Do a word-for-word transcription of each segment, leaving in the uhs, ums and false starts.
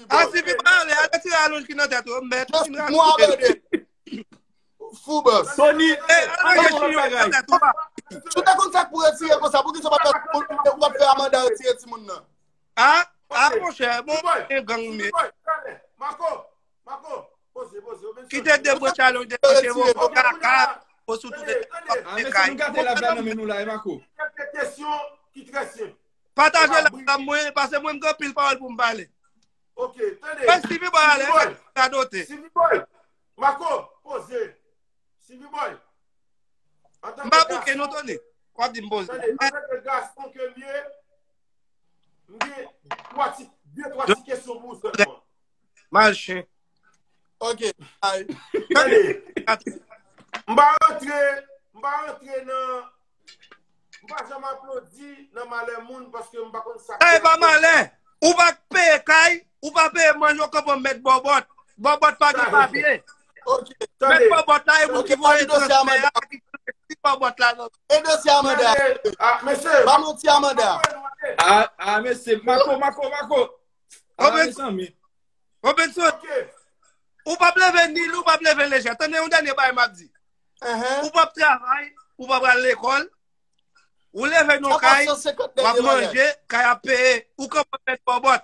A, Sivi pa ale, al retire ralonj ki nan tèt ou, m mèt. Just mwa, brother. Fou bòs. Tony, eh, al ranje chignon ki nan tèt ou, pa. Si w te konn sa k pou retire konsa, poukisa w pa fè, ou pa fè Amanda retire timoun nan? A, a, monchè, bon, e gang ou ye. Marco, Marco, poze, poze. Kite debranche a, debranche, bon, kaka, ou sou tout. A, mesye, nou gate live la nan men nou la, e Marco. Kèlke kesyon ki trè senp. Pataje live la mwen, paske mwen, m gen anpil pawòl pou m pale. Ok, tande. Fè Stevie Boy ale, radote. Stevie Boy. Marco, poze. Stevie Boy. M pa bouke non, Tony. W ap di m poze. Tande, antanke gason ke m ye, m gen twa ti, de twa ti kesyon pou ou sèlman. Mal chen. Ok, ay. Tande. M pa rantre, m pa rantre nan M pa janm aplodi nan malè moun paske m pa konn sa k... E pa malè. Ou pa peye kay, ou pa peye manje, ou konprann mèt bòbòt. Bòbòt pa gen papye. Mèt bòbòt la, e moun ki voye transfè a, ki voye bòbòt la nan... E dosye Amanda. Mesye, pa manti Amanda. A, a, mesye, Marco, Marco, Marco. A, mezanmi. Robinson, ou p ap leve ni lou, ou p ap leve lejè. Tande yon dènye bagay m ap di. Ou p ap travay, ou p ap al lekòl. Ou leve nan kay, w ap manje, kay ap peye, ou konprann mèt bòbòt.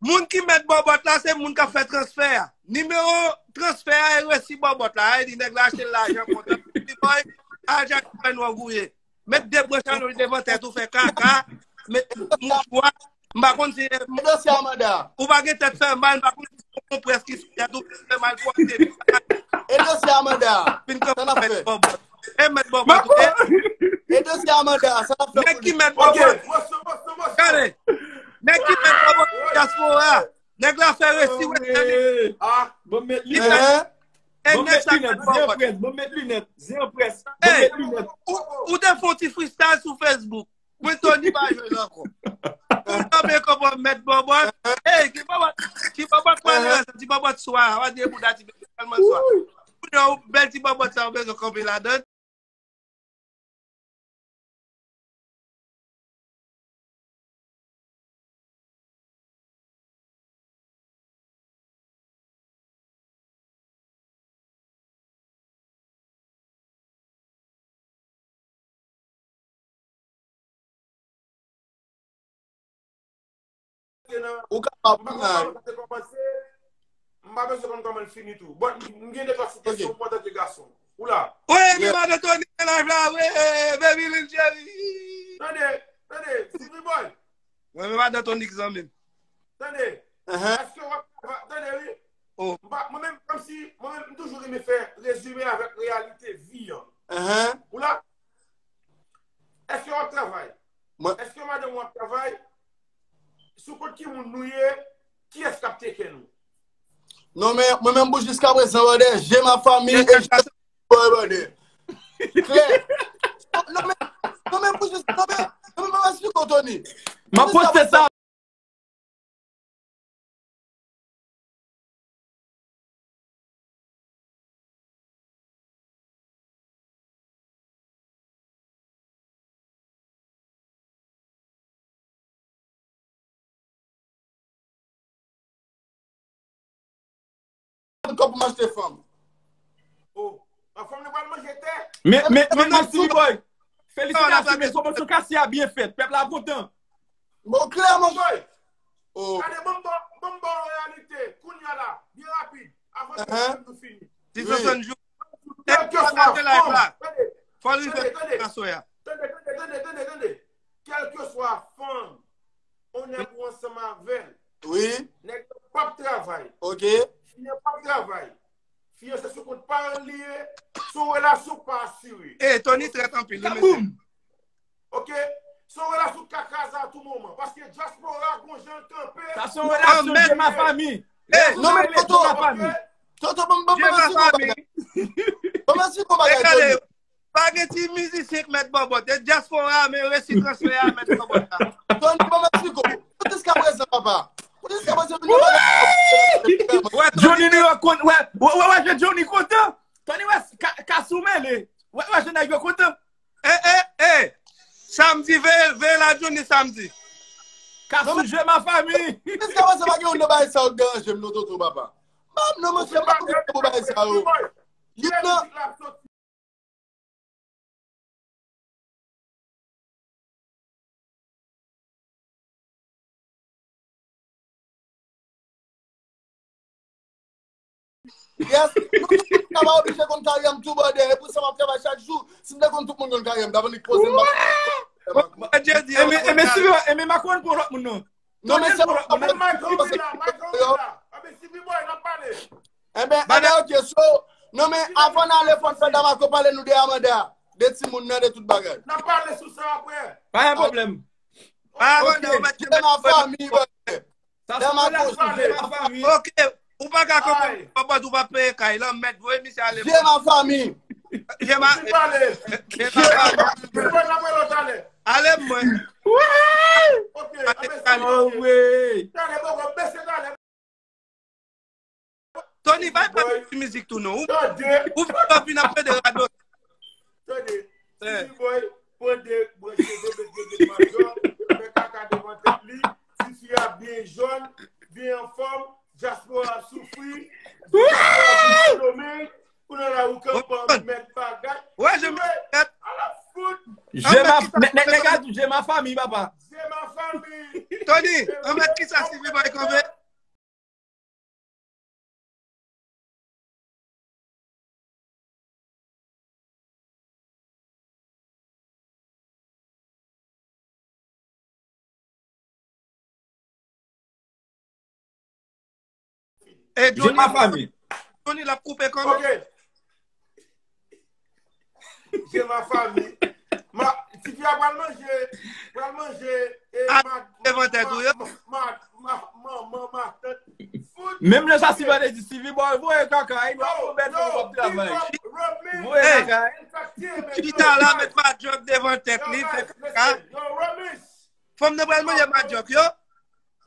Moun ki mèt bòbòt la, se moun k ap fè transfè a. Nimewo transfè a e resi bòbòt la. A, e di nèg la achte l lajan kontan. Ti bòy, ajan ki fè nou angouye. Mèt de branch alonj devan tèt ou, fè kaka, mèt mouchwa. M pa konn si... E dosye Amanda. Ou pa gen tèt fè mal, m pa konn si se yon konprès ki sou tèt ou fè mal pou ap te... E dosye Amanda. Fin kanpe mèt bòbòt. E mèt bòbòt ou ye. E dosye Amanda, sa n ap fè pou li. Nèg ki mèt bòbòt. Gade. Nèg ki mèt bòbòt dyaspora. Nèg la fè resi wè tèt li. Ban m met linèt. E nèg sa k mèt bòbòt. Ban m met linèt. Zen près. Ban m met linèt. Ou, ou te fè yon ti freestyle sou Facebook. Mwen Tony pa jwe l ankò. Ou kanpe kòman mèt bòbòt. Ey, ki bòbòt, ki bòbòt pale la, ti bòbòt swa, w a di e bouda ti bebe tèlman swa. Kounye a, ou bèl ti bòbòt sa, ou bezwen kanpe ladan. Ou kapab, m pa konn kòman sa te kòmanse, m pa bezwen konn kòman l fini tou. Bon, m gen de twa ti kesyon pou mwen antanke gason. Ou la? Wi, mi madan Tony nan live la, wi, baby Lil Jerry. Tande, tande, Stevie Boy. Mwen, mi madan Tony ki zanmi m. Tande, èske w ap travay? Tande, wi. M pa, mwen menm, kòmsi, mwen menm, m toujou renmen fè rezime avèk reyalite vi an. Ou la? Èske w ap travay? Èske madanm ou ap travay? Sou kont ki moun nou ye? Kiyès k ap teke nou? Non, men mwen menm pou jiskaprezan, brother, j'ai ma famille et je suis heureux, brother. Klè. Non, men, non, men pou jis, non, men, non, men mwen esplike w, Tony. M ap poste sa. Kòb pou m achte fanm. Oh, an fanm nan pral manje tè. Men, men, men, men, Stevie Boy. Felisitasyon, men, sou mòso kase a byen fèt. Pèp la kontan. Bon, klèman. Boy. Oh. Gade, ban m ba, ban m ba w reyalite. Kounye a la, byen rapid. Avan ke nou fini. Ti Sonson jou. Kèlkeswa fanm. Tande, tande, tande, tande, tande, tande, tande. Kèlkeswa fanm, yon nèg ou ansanm avè l. Wi. Nèg yo p ap travay. Ok. Fi an p ap travay. Fi an se sou kont paran l li ye. Se yon relasyon k pa asire. E, Tony trèt anpil, wi, mesye. Kaboum! Ok? Se yon relasyon k ka kraze a tou moman. Paske dyaspora gon jan l kanpe. Sa se yon relasyon de ma fami. E, non, men Toto, Toto, ban m, ban m, ban m esplike w bagay. Ban m esplike w bagay, Tony. Pa gen ti mizisyen k mèt bòbòt. E dyaspora a, men resi transfè a mèt bòbòt la. Tony, ban m esplike w. Pou jiskaprezan, papa. Pou jiskaprezan, nou pa... Johnny New York konn, wè, wè, wè, wè, Johnny kontan. Tony wè, ka, ka sou mele. Wè, wè, jan nèg yo kontan. E, e, e. Samdi, veye, veye la Johnny samdi. Ka sou je ma fami. Jiska prezan pa gen youn nan bagay sa yo k deranje m non, tonton papa. M pa, non, monchè, m pa konprann pou bagay sa yo. Youn nan Yes. Nou tout moun ta va oblije konn karyè m tou, brother. E pou sa m ap travay chak jou. Si m te konn tout moun konn karyè m, ta vin poze m. Enben, enben, Steevy, enben, Michael konn lòt moun non. Non, men se Michael la, Michael la. Enben, enben, ok, so, non, men avan n ale, fò n fè Damarco pale nou de Amanda, de timoun nan, de tout bagay. N ap pale sou sa apre. Pa gen pwoblèm. Pa gen pwoblèm. Je ma famille, brother. Sa se relasyon, je ma famille. Ok, ou pa ka konprann, ou pa peye kay lan, mèt voye misye ale. Je ma famille. Je ma, je ma famille. Ale mwen. Ok, ale, ale. Tande, boko, bese tande. Tony, bay pa ti mizik tou non. Ou, ou vin ap pede radot. Tande, Steevy Boy, pran de branche de met gen de majò, fè kaka devan tèt li, tifi a byen jòn, byen anfòm, dyaspora ap soufri, dyaspora ap soufri, kounye a la ou kanpe an mèt bagay. Wè, je ma, ala fout. Je ma, nèg la di je ma famille, papa. Je ma famille. Tony, an mèt kisa Steevy Boy kanpe? E Johnny, ma fami. Johnny l ap koupe kanmenm. Ok. Je ma fami. Ma, tifi a pral manje, pral manje, e, ma, devan tèt ou yo. Ma, ma, ma, ma, ma, matant. Menm lè sa si vande di Steevy Boy voye kaka, e nou ap fè bèl fò w ap travay. Voye kaka. Chita la, met madyòk devan tèt li, fè kaka. Fanm nan pral manje madyòk yo.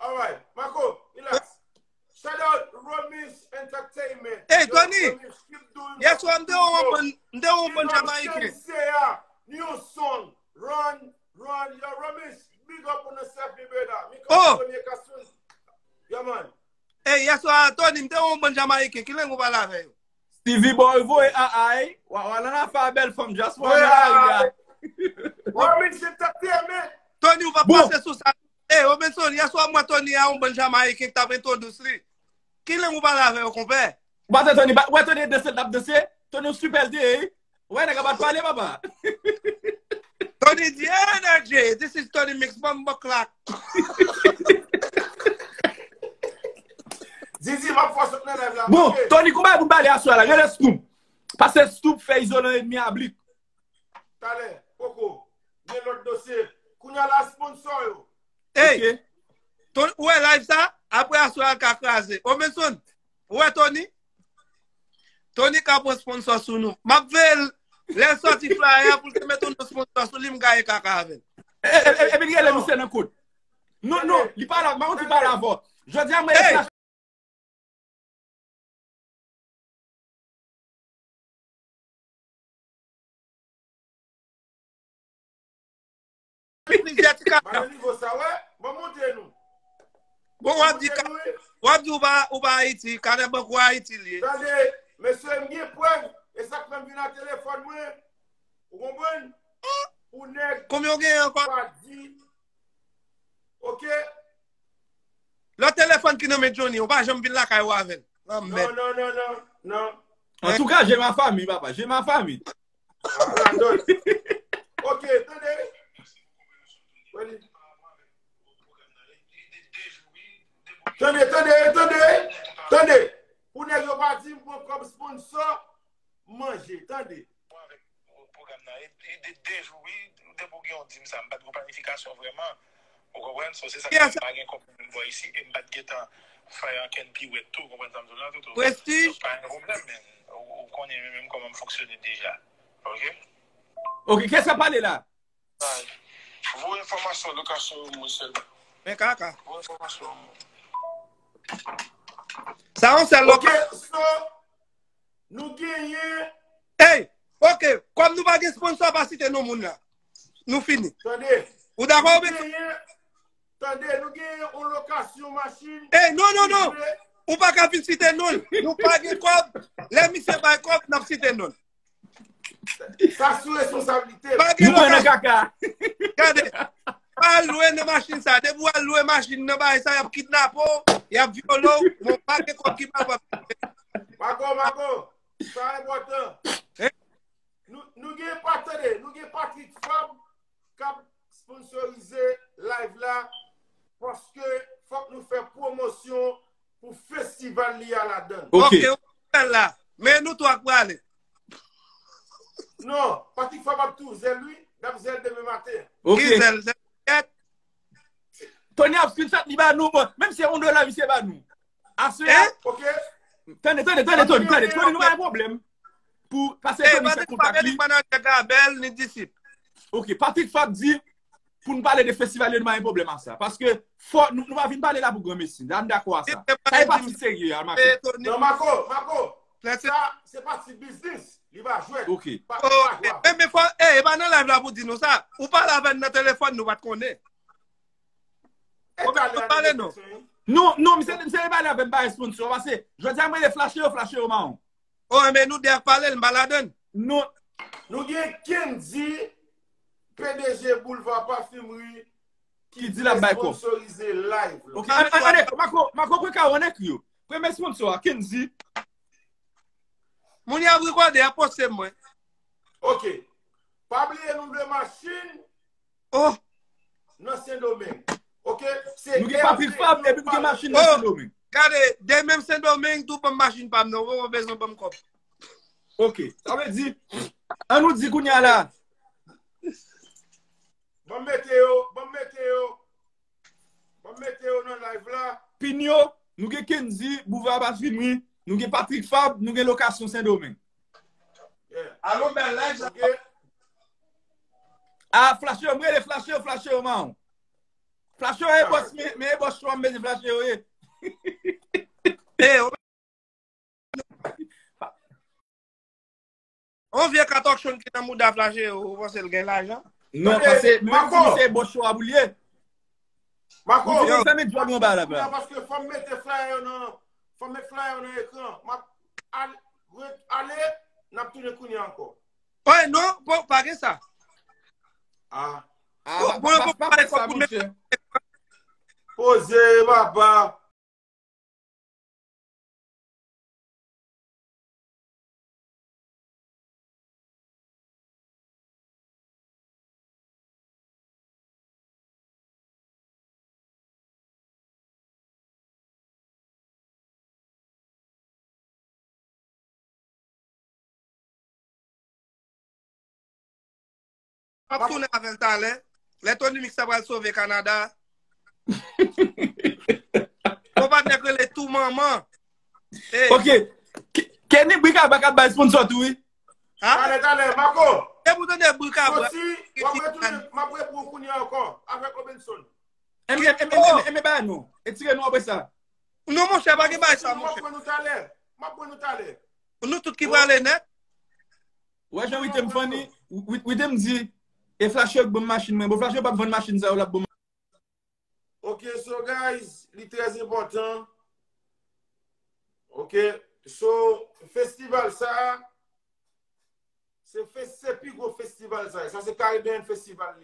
Alright, Marco, relax. Shout out Romis Entertainment. Hey, Tony. Yè swa m te wè yon bann, m te wè yon bann Jamayiken. New song. Run, run. Yo, Romis, big up on yourself, mi brother. Mi konn premye kasoun. Yeah, man. Hey, yè swa, Tony, m te wè yon bann Jamayiken. Ki lang ou pale avè yo? Steevy Boy voye a ay. Wa, wa, nan afè a bèl fanm, just wanna. Romis Entertainment. Tony, ou pa panse sou sa. Ey, Robinson, yè swa m wè Tony a yon bann Jamayiken k t ap entwodis li. Ki lang ou pale avè yo, konpè? Ou pa tande Tony, ou wè Tony danse, l ap danse? Tony yon sipè l te ye, wi. Ou wè nèg la pa t pale, papa. Tony di, "Energy, this is Tony Mix, bòm bòklak." Zizi, m ap fò sot nan live la. Bon, Tony, kouman pou n pale aswè la? Rele Snoop. Pase Snoop fè izolan edmi a blik. Talè, poko. Gen lòt dosye. Kounye a la, sponsò yo. Ey! Ok. Ou wè live sa? Apre aswè a ka kraze. Omenson, ou wè Tony? Tony ka pran sponsò sou nou. M ap veye l, lè l sòti flyer a pou l te mete yon sponsò sou li, m gaye kaka avè l. E, e, e, epi l rele misye nan kout. Non, non, li pa la, m pa konn si li pa la avè w. Jodi a, mwen, ey! Plizyè ti kaka. Bon, w ap di, w ap di ou pa, ou pa Ayiti, kanè bank ou Ayiti li ye. Tande, mesye, m gen prèv, e sa k fè m vin a telefòn mwen. Ou konprann? Pou nèg konbyen w genyen ankò? Pa di. Ok. Lòt telefòn ki nan men Johnny, ou pa janm vin lakay ou avè l. Lanmèd. Non, non, non, non, non. Antouka, je ma famille, papa. Je ma famille. Ah, la donne. Ok, tande. Tande, tande, tande, tande. Pou nèg yo pa di m pran kòb sponsò, manje, tande. Pwogram nan, e, e de, de jou, wi, depi w gen yon dim sa, m pa t gon planifikasyon vrèman. Ou konprann? So, se sa k fè m pa gen kòb menm bò isi, e m pa t gentan fè ankenn piwèt tou, ou konprann sa m di w la, Toto? Prestige? Donk, pa gen pwoblèm, men ou, ou konnen mwen menm kòman m fonksyone deja. Ok? Ok, kiyès k ap pale la? Voye enfòmasyon lokasyon yo mwen sèlman. Men kaka. Voye enfòmasyon yo mwen. Sa yon sèl lokasyon. Ok, so, nou genyen. Ey, ok, kòm nou pa gen sponsò, pa site non moun nan. Nou fini. Tande. Ou dakò, Obenson? Nou genyen. Tande, nou gen yon lokasyon machin. Ey, non, non, non. Ou pa ka vin site non l. Nou pa gen kòb. Lè misye bay kòb, n ap site non l. Sa sou responsablite. Pa gen lokasyon. Gade, pa al lwe nan machin sa. Depi w al lwe machin nan bagay sa, y ap kidnape w, y ap vyole w. Bon, pa gen kòb ki pa pa. Mago, Mago, sa enpòtan. Nou, nou gen pa tande, nou gen Patrick Fab k ap sponsorize live la, paske fòk nou fè pwomosyon pou festival li a ladan. Ok. Ok, ou fè l la. Men nou tou ak prale. Non, Patrick Fab ap tou zèl wi, n ap zèl demen maten. Ok. Ki zèl? Zèl kèt? Tony ap screenshot li ba nou, bon. Menm si se yon dola, misye ba nou. Aswè a. Ok. Tande, tande, tande, Tony, tande. Tony, nou pa gen pwoblèm. Pou, paske Tony fè kontak li. Patrick Fab, li pa nan tèt a bèl, ni disip. Ok, Patrick Fab di, pou n pale de festival yo, nou pa gen pwoblèm a sa. Paske, fò, nou, nou pa vin pale la pou granmesi. La, n dakò a sa. Sa e pati serye a, Marco. Non, Marco, Marco, sa, se pati biznis. Li pa jwèt. Ok. Pa, pa jwèt. Men, men fò, e, e pa nan live la pou di nou sa. Ou pale avè n nan telefòn, nou pa t konnen. Ou pa t pale, non. Non, non, misye, misye te pale avè m, pa sponsor, paske, jodi a, m rele flache yo, flache yo mawon. Oh, men nou de ak pale, l pa ladann. Nou, nou gen Kendy, P D G Boulevard Parfumerie, ki di l ap bay kòb. Sponsorize live la. Ok, an, an, an, Marco, Marco, pran kawo, an ekri yo. Premye sponsor a, Kendy. Moun y ap rekòde, y ap poste mwen. Ok. Pa bliye nou vle machin. Oh. Nan Sendomeng. Ok? Se nou gen Patrick Fab, epi nou gen machin nan Sendomeng. Gade, de menm Sendomeng, tou ban m machin pa m nan. Ou pa bezwen ban m kòb. Ok. Sa vle di, an nou di kounye a la. Ban m mete yo, ban m mete yo. Ban m mete yo nan live la. Pinyo, nou gen Kendy, Boulevard Parfumerie, nou gen Patrick Fab, nou gen lokasyon Sendomeng. Yeah. Alo, bèl live sa. Ok. Ah, flash yo, m rele flash yo, flash yo, man. Flash yo, e bòs, men, men e bòs chwa, m bezwen flash yo, ye. Eh, on vye katòk chonn ki nan mouda flash yo, ou panse l gen lajan? Non, paske menm si se bòs chwa pou l ye. Marco, ou fèmen djòl ou anba la, bra. Paske fò m mete flyer yo nan, fò m met flyer yo nan ekran. M ap al-, ret-, ale, n ap tounen kounye a ankò. Oy, non, bon, pa gen sa. Ah. Ah, bon, pa, bon, pa, pa fè sa, monchè. Poze, papa. M ap tounen avè l talè. Lè Tony Mix ta pral sove Kanada. Yon patnè k rele Tou Manman. Hey. Ok. Ke-, Kenny Brikabrak ap bay sponsor tou, wi. Ha? Talè, talè, Marco. E pou tande Brikabrak. Soti, w ap retounen, m ap repran w kounye a ankò, avèk Robinson. Enben, enben, enben, enben, ba nou. Etire nou apre sa. Non, monchè, pa gen bagay sa, monchè. M ap pran nou talè. M ap pran nou talè. Nou tout ki prale nèt. Wè jan Wite m funny, Wi-, Wite m di, e flash yo k ban m machin mwen. Bon, flash yo p ap vann machin sa yo, l ap ban m. Ok, so guys, li trè enpòtan. Ok, so festival sa, se fes-, se pi gwo festival sa. Sa se Caribbean Festival li.